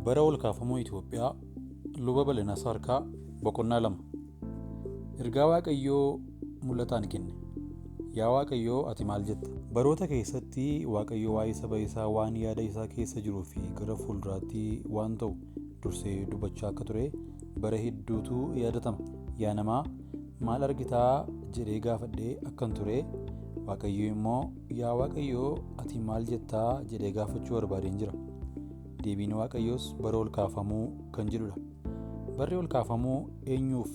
Bara ol kaafamuu Itoophiyaa Luba Bal'inaa Saarkaa Boqonnaa 2. Ergaa Waaqayyoo mul'ataan kenne. Yaa Waaqayyoo ati maal jetta? Baroota keessatti Waaqayyo waa'ee saba isaa waan yaada isaa keessa jiruu fi gara fuulduraatti waan ta'u dursee dubbachaa akka ture bara hedduutu yaadatama. Yaa namaa, maal argitaa jedhee gaafadhee akkan ture, Waaqayyo immoo, yaa Waaqayyoo ati maal jettaa jedhee gaafachuu barbaadeen jira. Deebiin Waaqayyoos bara ol kaafamuu kan jedhudha. Barri ol kaafamuu eenyuuf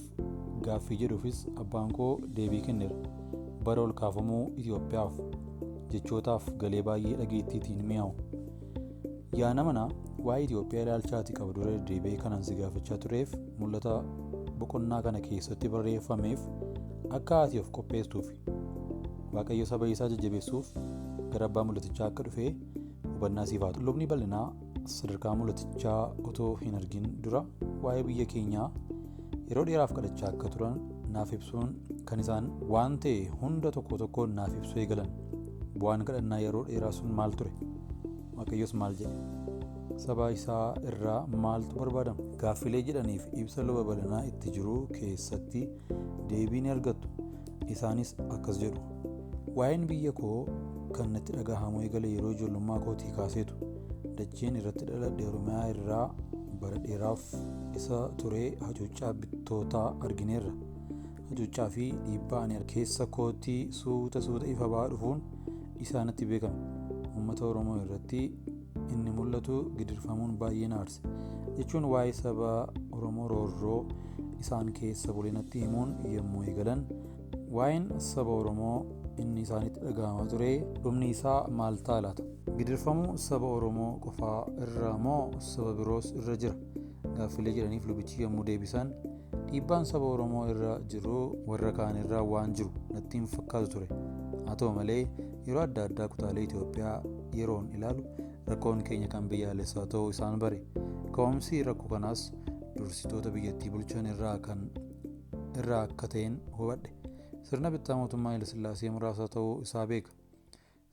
gaaffii jedhuufis abbaan koo deebii kenneera. Bara ol kaafamuu Itoophiyaaf jechootaaf galee baay'ee dhageettiitiin mi'aawu. Yaa namana, waa'ee Itoophiyaa ilaalcha ati qabdu irra deddeebi'ee kanan si gaafachaa tureef mul'ata boqonnaa kana keessatti barreeffameef akka ati of qopheessuufi. Waaqayyo saba isaa jajjabeessuuf gara abbaa mul'atichaa akka dhufe hubannaa siif haa ta'u. Lubni Bal'inaa sadarkaa mul'atichaa otoo hin argin dura waa'ee biyya keenyaa yeroo dheeraaf kadhachaa akka turan naaf ibsuun kan isaan waan ta'e hunda tokko tokkoon naaf ibsuu eegalan. Bu'aan kadhannaa yeroo dheeraa sun maal ture? Waaqayyos maal jedhe? Saba isaa irraa maaltu barbaadama? Gaaffilee jedhaniif ibsa Luba Bal'inaa itti jiru keessatti deebii ni argattu. Isaanis akkas jedhu. Waa'een biyya koo kan natti dhagahamuu eegale yeroo ijoollummaa kootii kaaseetu. Dacheen irratti dhaladhe Oromiyaa irraa bara dheeraaf isa ture hacuuccaa bittootaa argineerra. Hacuuccaa fi dhiibbaa ani keessa kootii suuta suuta ifa ba'aa dhufuun isaa natti beekame. Uummata Oromoo irratti inni mul'atu gidirfamuun baay'ee na aarse. Jechuun waa'ee saba Oromoo roorroo isaan keessa bulee natti himuun yommuu eegalan, waa'een saba Oromoo inni isaanitti dhaga'amaa ture dhumni isaa maal ta'a laata? Gidirfamuu saba Oromoo qofaa irra moo saba biroos irra jira? Gaaffilee jedhaniif lubichi yommuu deebisan, dhiibbaan saba Oromoo irra jiru warra kaan irra waan jiru natti hin fakkaatu ture. Haa ta'u malee yeroo adda addaa kutaalee Itoophiyaa yeroon ilaalu rakkoon keenya kan biyyaalessaa ta'uu isaan bare. Ka'umsi rakkoo kanaas dursitoota biyyattii bulchan irraa akka ta'een hubadhe. Sirna bittaa mootummaa Hayilasillaasee muraasa ta'uu isaa beeka.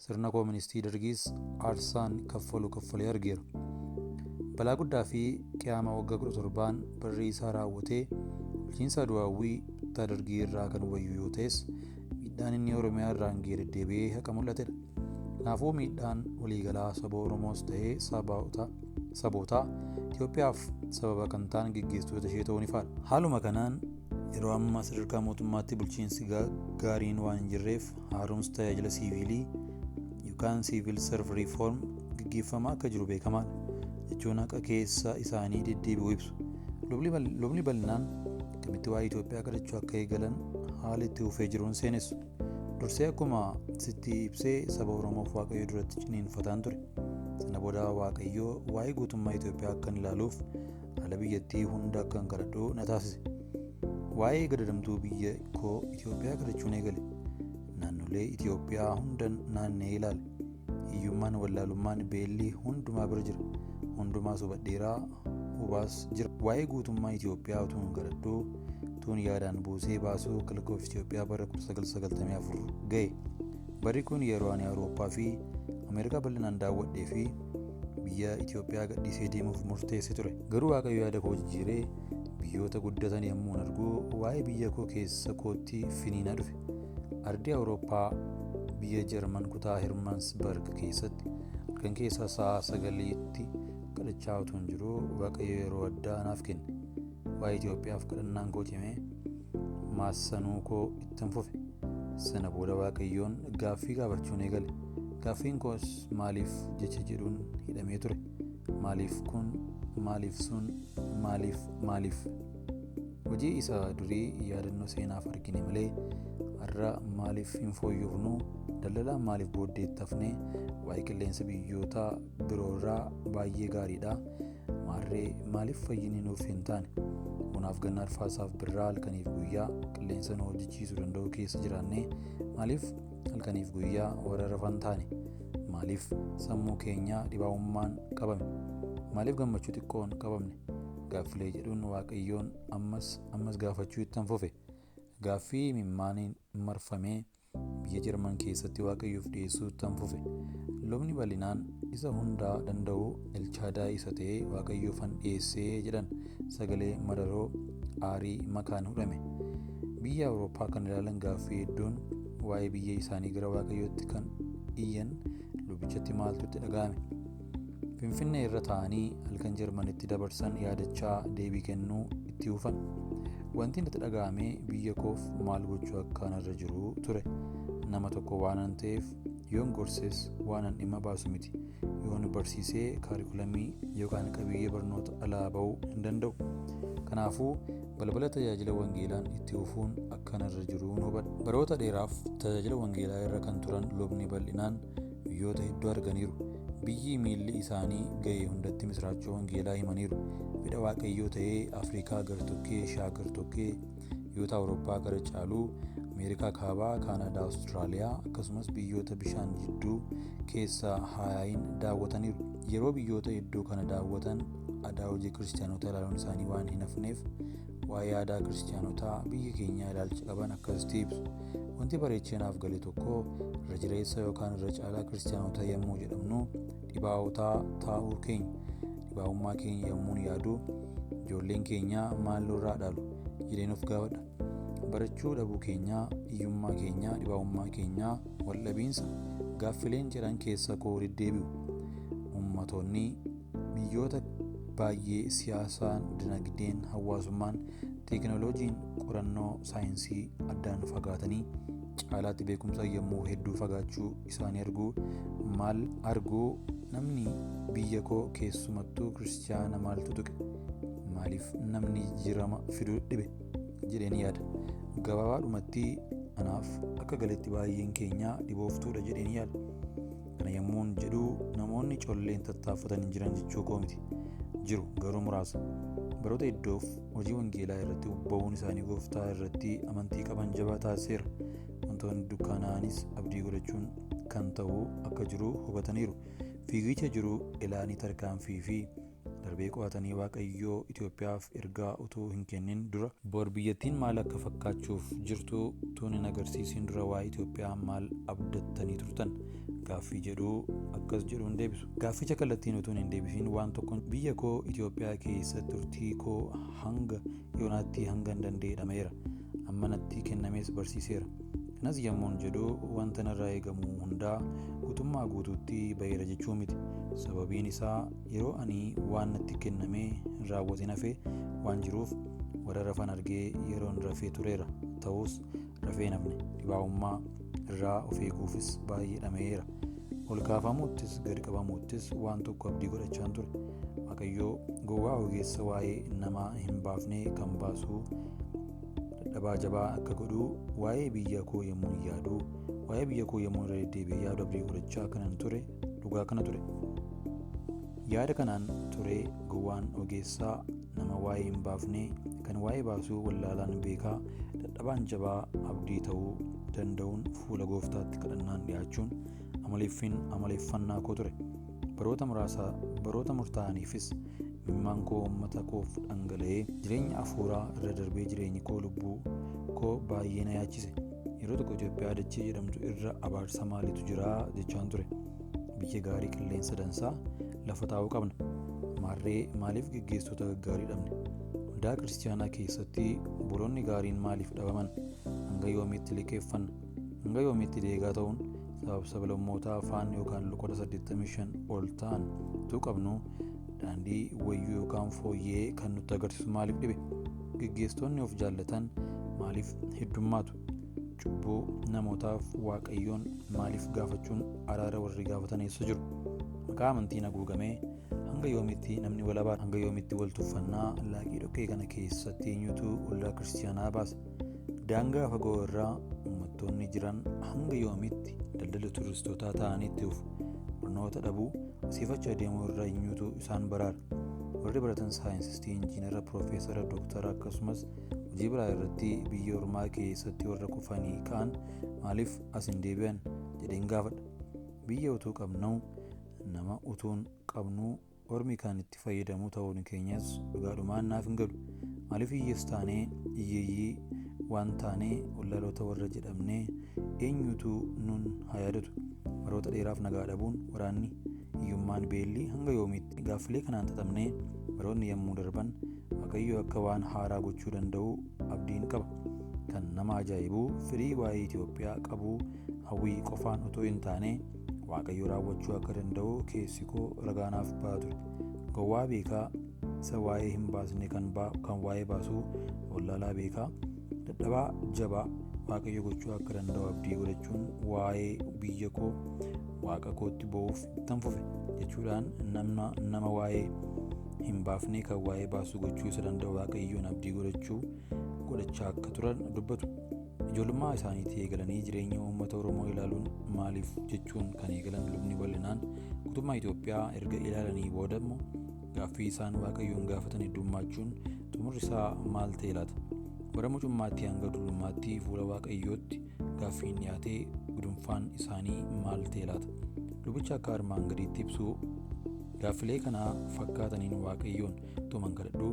Sirna kooministii Dargiis aarsaan kaffalu kaffalee argeera. Balaa guddaa fi qiyaama waggaa 17 barri isaa raawwatee bulchiinsa Aduwaawwii bittaa Dargii irraa kan wayyu yoo ta'es miidhaan inni Oromiyaa irraan ga'e deddeebi'ee haqa mul'atedha. Kanaafuu miidhaan waliigalaa saba Oromoos ta'ee saboota Itoophiyaaf sababa kan ta'an geggeessitoota ishee ta'uun ifaadha. Haaluma kanaan yeroo ammaa sadarkaa mootummaatti bulchiinsi gaariin waan hin jirreef haaromsi tajaajila siivilii yookaan siivil serv riiform gaggeeffamaa akka jiru beekamaadha. Jechuun haqa keessa isaanii deddeebi'uu ibsu. Lubni Bal'inaan kamitti waa'ee Itoophiyaa kadhachuu akka eegalan haala itti fufee jiruun seenessu. Dursee akkuma sitti ibsee saba Oromoof Waaqayyo duratti ciniinfataan ture. Sana booda Waaqayyo waa'ee guutummaa Itoophiyaa akkan ilaaluuf haala biyyattii hunda akkan kadhadhu na taasise. Waa'ee gadadamtuu biyya koo Itoophiyaa kadhachuun eegale. Naannolee Itoophiyaa hunda naanna'ee ilaale. Hiyyummaan, wallaalummaan, beelli hundumaa bira jira. Hundumaas hubadheeraa hubaas jira. Waa'ee guutummaa Itoophiyaa utuun kadhadhuu tuun yaadaan buusee baasuu lakkoofsa Itoophiyaa bara 1994 ga'e. Barri kun yeroo ani Awurooppaa fi Ameerikaa bal'inaan daawwadhee fi biyya Itoophiyaa gadhiisee deemuuf murteesse ture. Garuu Waaqayyo yaada koo jijjiiree biyyoota guddatan yommuu argu waa'ee biyya koo keessa kootti finiinaa dhufe. Ardii Awurooppaa biyya Jarman kutaa Hermansberg keessatti halkan keessa sa'a 9tti kadhachaa utuun jiruu Waaqayyo yeroo addaa naaf kenne. Waa'ee Itoophiyaaf kadhannaan koo cimee maassanuu koo ittiin fufe. Sana booda Waaqayyoon gaaffii gaafachuun eegale. Gaaffiin koos maaliif jecha jedhuun hidhamee ture. Maaliif kun, maaliif sun, maaliif, maaliif? Hojii isa durii yaadannoo seenaaf argine malee har'a maaliif hin fooyyofnu? Daldalaan maaliif booddeetti hafne? Waa'ee qilleensa biyyoota biroorraa baay'ee gaariidha. Maarree maaliif fayyinni nuuf hin taane? Bonaaf ganna arfaasaaf birraa halkaniif guyyaa qilleensa nu hojjechiisuu danda'u keessa jiraannee maaliif halkaniif guyyaa warra rafan taane? Maaliif sammuu keenya dhibaa'ummaan qabame? Maaliif gammachuu xiqqoon qabamne? Gaaffilee jedhuun Waaqayyoon ammas gaafachuu ittiin fufe. Gaaffii mimmaaniin marfamee biyya Jarman keessatti Waaqayyoof dhiyeessuu ittiin fufe. Lubni Bal'inaan Isa hundaa danda'u Elchaadaay isa ta'e Waaqayyoofan dhiyeessee jedhan sagalee mararoo aarii makaan hudhame. Biyya Awurooppaa kan ilaalan gaaffii hedduun waa'ee biyya isaanii gara Waaqayyootti kan iyyan lubichatti maaltu itti dhaga'ame? Finfinnee irra taa'anii halkan Jarmanitti dabarsan yaadachaa deebii kennuu itti hufan. Wanti natti dhaga'ame biyya koof maal gochuu akkaan irra jiru ture. Nama tokko waanan ta'eef yoon gorses waanan dhimma baasu miti. Yoon barsiisee kaarikulamii yookaan qabiyyee barnoota alaa ba'uu hin danda'u. Kanaafuu balbala tajaajila wangeelaan itti hufuun akkaan irra jiru hubadha. Baroota dheeraaf tajaajila wangeelaa irra kan turan lubni bal'inaan biyyoota hedduu arganiiru. Biyyi miilli isaanii ga'e hundatti misiraachoo wangeelaa himaniiru. Fedha Waaqayyoo ta'ee Afrikaa gartokkee, Eeshiyaa gartokkee, biyyoota Awurooppaa gara caaluu, Ameerikaa kaabaa, Kaanadaa, Awustiraaliyaa akkasumas biyyoota bishaan jidduu keessa haayayin daawwataniiru. Yeroo biyyoota hedduu kana daawwatan aadaa hojii kiristaanotaa ilaaluun isaanii waan hin hafneef waa'ee aadaa kiristaanotaa biyya keenyaa ilaalcha qaban akkasitti ibsu. Wanti bareechee naaf gale tokko irra jireessa yookaan irra caalaa kiristaanota yommuu jedhamnu dhibaa'otaa taa'uu keenya. Dhibaa'ummaa keenya yommuun yaadu ijoolleen keenya maal nurraa dhaalu jedheen of gaafadha. Barachuu dhabuu keenyaa, hiyyummaa keenyaa, dhibaa'ummaa keenyaa, waldhabiinsa gaaffileen jedhan keessa koo deddeebi'u. Uummattoonni biyyoota baay'ee siyaasaan, dinagdeen, hawaasummaan, teekinooloojiin, qorannoo saayinsii addaan fagaatanii caalaatti beekumsa yommuu hedduu fagaachuu isaanii arguu maal arguu namni biyya koo keessumattuu kiristaana maaltu tuqe? Maaliif namni jijjiirama fiduu dhibe? Jedheen yaada. Gabaabaadhumatti anaaf akka galetti baay'een keenya dhibooftuudha jedheen yaada. Kana yommuun jedhu namoonni colleen tattaaffatan hin jiran jechuu koo miti. Jiru garuu muraasa. Baroota iddoof hojii wangeelaa irratti bobba'uun isaanii gooftaa irratti amantii qaban jabaa taasiseera. Wantoonni dukkaanaa'anis abdii godhachuun kan ta'u akka jiru hubataniiru. Fiigicha jiru ilaanii tarkaanfii fi darbee qo'atanii Waaqayyoo Itoophiyaaf ergaa utuu hin kennin dura bor biyyattiin maal akka fakkaachuuf jirtu utuu hin agarsiisin dura waa'ee Itoophiyaa maal abdattanii turtan? Gaaffii jedhuu akkas jedhuun deebisu. Gaafficha kallattiin utuu hin deebisiin waan tokkoon biyya koo Itoophiyaa keessa turtii koo hanga yoonaatti hanga hin danda'e Amma natti kennames barsiiseera. Kanas yommuun jedhu wanta narraa eegamu hundaa guutummaa guutuutti baheera jechuu miti. Sababiin isaa yeroo ani waan natti kenname hin raawwatin hafe waan jiruuf warra rafan argee yeroon rafee tureera. Ta'us rafee hin hafne. Dhibaa'ummaa irraa of eeguufis baay'ee dhama'eera. Ol kaafamuuttis gad qabamuuttis waan tokko abdii godhachaan ture. Waaqayyoo gowwaa ogeessa waa'ee namaa hin baafne kan baasuu dadhabaa jabaa akka godhu waa'ee biyya koo yommuu yaadu waa'ee biyya koo yommuu irra deddeebi'ee yaadu abdii godhachaa kanan ture dhugaa kana ture. Yaada kanaan ture gowwaan ogeessaa nama waa'ee hin baafne kan waa'ee baasuu wallaalaan beekaa dadhabaan jabaa abdii ta'uu danda'uun fuula gooftaatti kadhannaan dhiyaachuun amaleeffannaa koo ture. Baroota murtaa'aniifis imimmaan koo uummata koof dhangala'ee jireenya hafuuraa irra darbee jireenyi koo lubbuu koo baay'ee na yaachise. Yeroo tokko Itoophiyaa dachee jedhamtu irra abaarsa maaliitu jira jechaan ture. Biyya gaarii qilleensa dansaa lafa taa'uu qabna. Maarree maaliif geggeessitoota gaggaarii dhabne? Waldaa kiristaanaa keessatti obboloonni gaariin maaliif dhabaman? Hanga yoomiitti liqeeffanna? Hanga yoomiitti deegaa ta'uun sabab sablammootaa afaan yookaan loqoda 85 ol ta'an utuu qabnu daandii wayyuu yookaan fooyyee kan nutti agarsiisu maaliif dhibe? Geggeessitoonni of jaallatan maaliif heddummaatu? Cubbuu namootaaf Waaqayyoon maaliif gaafachuun araara warri gaafatan eessa jiru? Maqaa amantiin haguugamee hanga yoomiitti namni walabaa hanga yoomiitti wal tuffannaa laaqii dhoqqee kana keessatti eenyutu waldaa kiristaanaa baasa? Daangaa fagoo irraa uummattoonni jiran hanga yoomiitti daldala turistootaa ta'anii itti dhufu? Barnoota dhabuu asiifachi adeemuu irraa eenyutu isaan baraara? Warri baratan saayinsistii, injiinara, piroofeesara, dooktara akkasumas hojii biraa irratti biyya ormaa keessatti warra kufanii ka'an maaliif as hin deebi'an jedheen gaafadha. Biyya utuu qabnuu nama utuun qabnuu ormi kan itti fayyadamu ta'uun keenyas dhugaadhumaan naaf hin galu. Maaliif hiyyees taanee hiyyeeyyii waan taanee wallaalota warra jedhamnee eenyutu nun haa yaadatu? Baroota dheeraaf nagaa dhabuun waraanni Hiyyummaan, beelli hanga yoomiitti? Gaaffilee kanaan xaxamnee baroonni yommuu darban Waaqayyo akka waan haaraa gochuu danda'u abdiin qaba. Kan nama ajaa'ibu fedhii waa'ee Itoophiyaa qabu hawwii qofaan otoo hin taane Waaqayyo raawwachuu akka danda'u keessi koo ragaanaaf ba'a ture. Gowwaa beekaa isa waa'ee hin baasne kan waa'ee baasuu, wallaalaa beekaa, dadhabaa jabaa Waaqayyo gochuu akka danda'u abdii godhachuun waa'ee biyya koo Waaqa kootti boo'uuf ittan fufe jechuudhaan nama waa'ee hin baafne kan waa'ee baasu gochuu isa danda'u Waaqayyoon abdii godhachaa akka turan dubbatu. Ijoollummaa isaaniitti eegalanii jireenya uummata Oromoo ilaaluun maaliif jechuun kan eegalan lubni bal'inaan guutummaa Itoophiyaa erga ilaalanii booda immoo gaaffii isaan Waaqayyoon gaafatan heddummachuun xumurri isaa maal ta'e laata? Bara mucummaatti hanga dullummaatti fuula Waaqayyootti gaaffiin dhiyaatee gudunfaan isaanii maal ta'e laata? Lubicha akka armaan gadiitti ibsu. Gaaffilee kana fakkaataniin Waaqayyoon tuman kadhadhu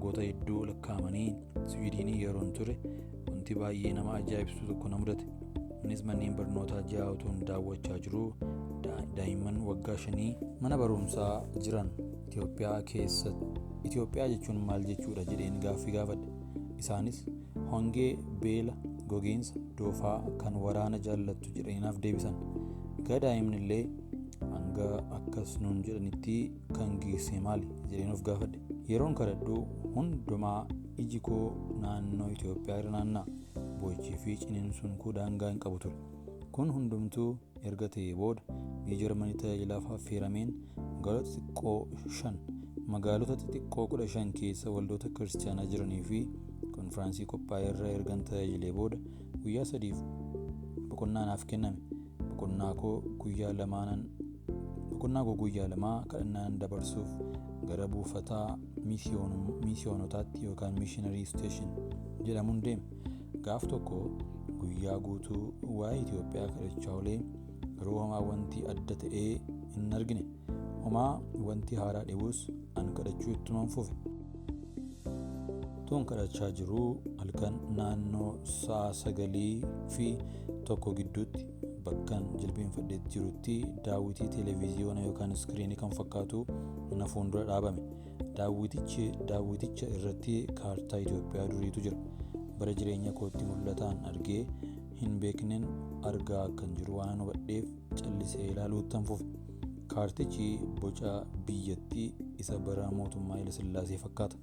goota hedduu lakkaa'amanii Siwiidinii yeroon ture wanti baay'ee nama ajaa'ibsiisu tokko na mudate. Innis manneen barnootaa 6 utuun daawwachaa jiruu daa'imman waggaa 5 mana barumsaa jiran Itoophiyaa jechuun maal jechuudha jedheen gaaffii gaafadhe. Isaanis hongee, beela, gogiinsa, doofaa kan waraana jaallattu jedhanii naaf deebisan. Egaa daa'imni illee hanga akkas nuun jedhanitti kan geesse maali jedheen of gaafadhe. Yeroon kadhadhu hundumaa iji koo naannoo Itoophiyaa irra naanna'a. Boo'ichii fi ciniinsuun koo daangaa hin qabu ture. Kun hundumtuu erga ta'ee booda biyya Jarmanii tajaajilaaf affeerameen magaalota xixiqqoo 15 keessa waldoota kiristaanaa jiranii fi konfiraansii qophaa'e irra ergan tajaajilee booda guyyaa 3f boqonnaa naaf kenname. Boqonnaa koo guyyaa lamaa kadhannaan dabarsuuf gara buufataa miisiyoonotaatti yookaan missionary station jedhamuun deeme. Gaaf tokko guyyaa guutuu waa'ee Itoophiyaa kadhachaa oolee garuu homaa wanti adda ta'ee hin argine. Homaa wanti haaraa dhibus an kadhachuu ittuman fufe. Tuun kadhachaa jiruu halkan naannoo sa'a 9 fi 1 gidduutti bakkan jilbeenfadhee jirutti daawwitii televiziyoona yookaan iskiriinii kan fakkaatu na fuuldura dhaabame. Daawwiticha irratti kaartaa Itoophiyaa duriitu jira. Bara jireenya kootti mul'ataan argee hin beekneen argaa akkan jiru waan hubadheef callisee ilaaluuttan fufe. Kaartichi boca biyyattii isa bara mootummaa Haayile Sillaasee fakkaata.